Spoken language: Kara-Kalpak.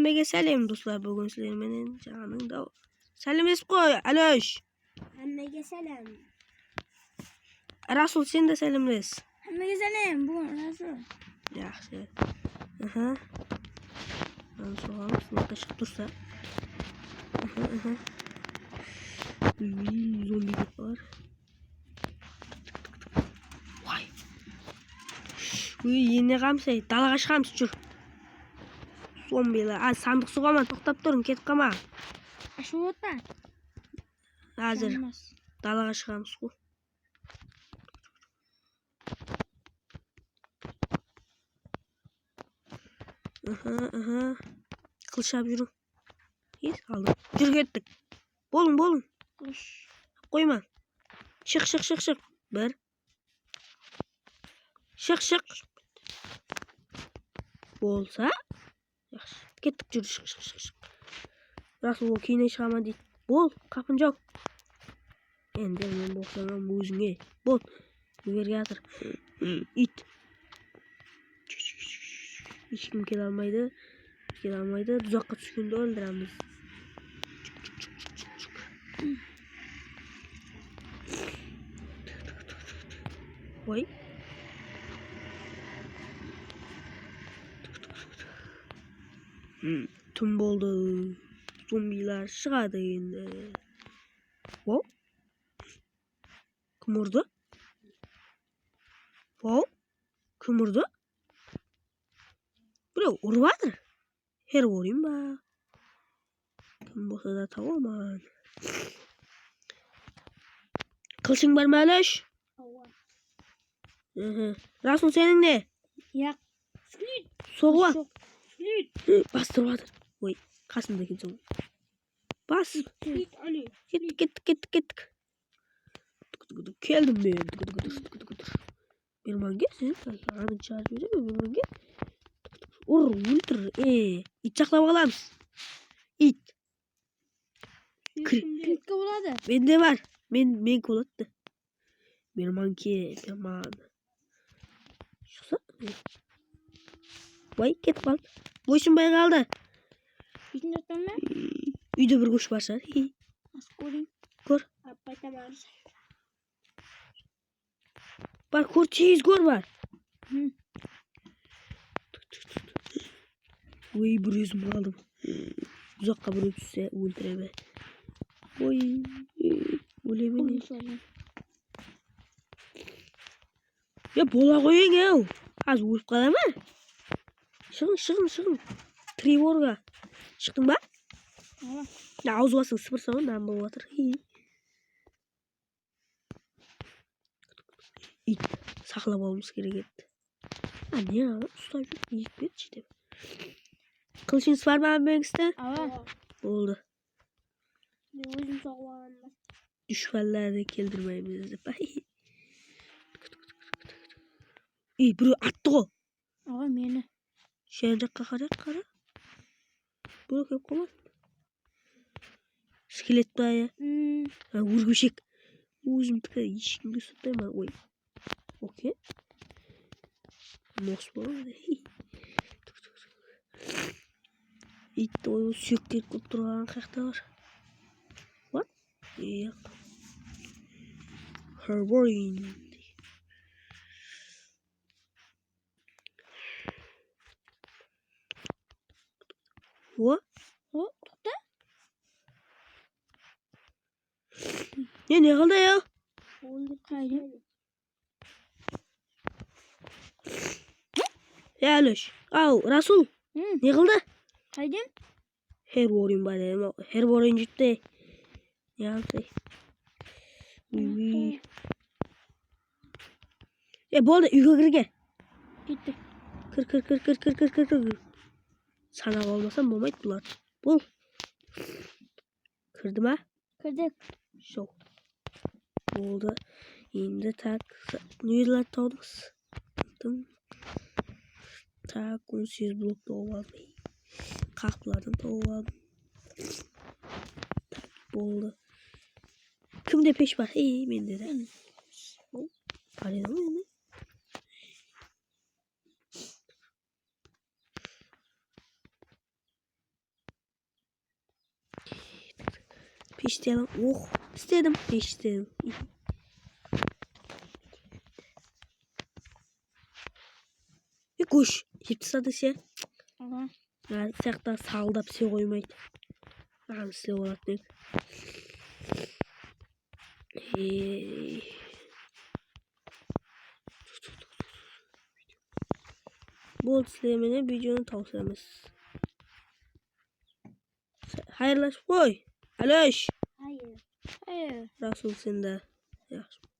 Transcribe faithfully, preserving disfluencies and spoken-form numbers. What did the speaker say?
Hámmege sálem, doslar. Búgin sizler menen jańadan da sálemlesip qoy, Alyosh. Hámmege sálem. Rasul, sen de sálemles. Hámmege sálem, búgin Rasul. Jaqsı. Aha. Mına soǵamız, mına shıǵıp tursa. Aha, aha. Uy, zombi bar. Vay. Uy, ene qamsay, dalaǵa shıǵamız, júr. Zombiler. A, sandıq soǵaman, toqtap turıń, ketip qalma. Ashıp otpa. Házir. Janmas. Dalaǵa shıǵamız ǵo. Aha, aha. Qılısh alıp júriń. Es aldım. Júr, kettik. Bolıń, bolıń. Qılısh. Qoyma. Shıq, shıq, shıq, shıq. Bir. Shıq, shıq. Bolsa. Jaqsı. Kettik, júr, shıq, shıq, shıq, shıq. Rasul, ol keyin shıǵaman deydi. Bol, qapın jap. Endi men bolsam ózińe. Bol. Jiberge atır. Iyt. Hesh kim kele almaydı. Kele almaydı. Duzaqqa túskende óldiremiz. Oy. Hmm, tún boldı. Zombiler shıǵadı endi. Wow. Kim urdı? Wow. Kim urdı? Birew urıp atır. Her urayın ba? Kim bolsa da tawaman. Qılıshıń bar ma, Alyosh? Awa. Rasul, seniń ne? Yaq. Sklit. Soǵıp al. Sklit. Bastırıp atır. Oy, qasımda eken soń. Bas. Sklit, ale. Kettik, kettik, kettik, kettik. Keldim men. Bermange, sen anıń shıǵarıp jibere me, Bermange? Ur, óltir. E, iyt saqlap alamız. Iyt. Kir. Kimdiki boladı? Mende bar. Men, meniki boladı. Bermanke, Berman. Shıqsa. Vay, ketip qaldı. Boysınbay qaldı. Úydiń atpan ba? Úyde bir gósh bar shıǵar. Bas, kóreyin. Kór. Appay tamarız. Bar, kór, tez kór, bar. Hı. Oy, bir ózim qaldım. Uzaqqa birew tússe, óltiremen. Oy, ólemen. Oy, endi. Ya, bola qoyıń, aw. Az ólip qala ma? Shıǵıń, shıǵıń, shıǵıń. Trevorga. Shıqtıń ba? Awa. Ya, awız basıń sıpırsań, nan bolıp atır. Iyt, saqlap alıwımız kerek edi. A, ne alıp uslap júr, iyip ketshi dep. Qılıshińız bar ma, Ámbegisti? Awa. Boldı. Men ózim soǵıp alaman. Dushpanlardı keltirmeymiz dep. Ey, birew attı ǵo. Awa, meni. Jan jaqqa qara, qara. Birew kelip qalmadı. Skelet pa ya? Hmm. Ha, órgeshek. Ózimdiki hesh kimge uslapayman. Oy. Okey. Mos pa? Iyt, oy, súyekler kóp turǵan qayaqta bar. What? Yoq. Herborin. O? O, toqta. Ne, ne qıldı ya? Oldı, qayda? Ya, Alyosh. Aw, Rasul. Hı. Ne qıldı? Qaydem? Herborin bar edi, Herborin júripti. Ne qıldı? Uy, uy. E, boldı, úyge kirge. Kettik. Kir, kir, kir. Sanap almasam bolmaydı bular. Bul. Kirdi ma? Kirdik. Sol. Boldı. Endi tak, neler tawdıq? Dım. Tak, on segiz blok tawıp aldım. Qapılardan tawıp aldım. Tak, boldı. Kimde pesh bar? Ey, mende de. Bar edi ǵoy endi. Peshte alam. Oh, istedim, peshte. E, gósh, jep tasladı sen. Aha. Ha, sıyaqta saldap se qoymaydı. Mınaǵan islep aladı. Ey. Boldı, sizler menen videonı tawsıramız. Hayırlash qoy. Alosh. Hayır. Hayır. Rasul, sen de. Yaqshı.